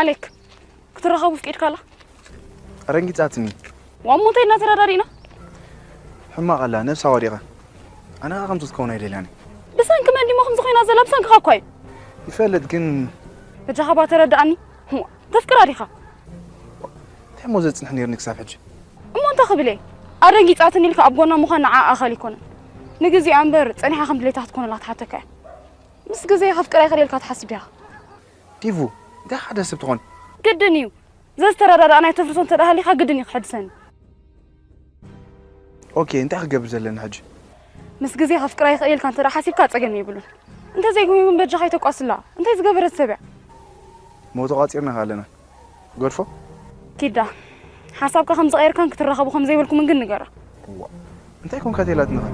ኣሌክ፣ ክትራኸቡ ፍቂድካላ? ኣረንጊጻትኒ። ዋሞ እንታይ ኢልና ተረዳዲእና? ሕማቕ ኣላ ነብሳ ወዲቓ። ኣነ ኸኣ ከምዚ ክትከውን ኣይደልያን። ብሰንኪ መን ዲሞ ከምዚ ኮይና ዘላ? ብሰንክኻ እኳ እዩ። ይፈልጥ ግን በጃኻ ባ ተረዳእኒ። ተፍቅራ ዲኻ? እንታይ እሞ ዘጽንሕ ነይርኒ ክሳብ ሕጂ? እሞ እንታይ ክብል እየ? ኣደንጊጻትኒ ኢልካ ኣብ ጎና ምዃን ንዓ ኣኻል ኣይኮነን። ንግዚኣ እምበር ጸኒሓ ከም ድሌታ ክትኮነላ ትሓተካ እያ። ምስ ግዜ ከፍቅራ ይኽእል ኢልካ ትሓስብ ዲኻ? ዲቡ እንታይ ሓደ ሰብ ትኾን? ግድን እዩ። ዘዝተረዳዳእናዮ ተፍርሶ እንተ ደኣ ሃሊኻ ግድን እዩ ክሕድሰኒ። ኦኬ እንታይ ክገብር ዘለና ሕጂ? ምስ ግዜ ከፍቅራ ይኽእል ኢልካ እንተ ደኣ ሓሲብካ ጸገም የብሉን። እንተ ዘይኮይኑ ግን በጃኻ ኣይተቋስላ። እንታይ ዝገበረት ሰብ እያ? ሞቶ ቋጺርና ከ ኣለና። ገድፎ? ኪዳ ሓሳብካ ከም ዝቐየርካን ክትራኸቡ ከም ዘይብልኩምን ግን ንገራ። እንታይ ኮንካ ተላትንኻ?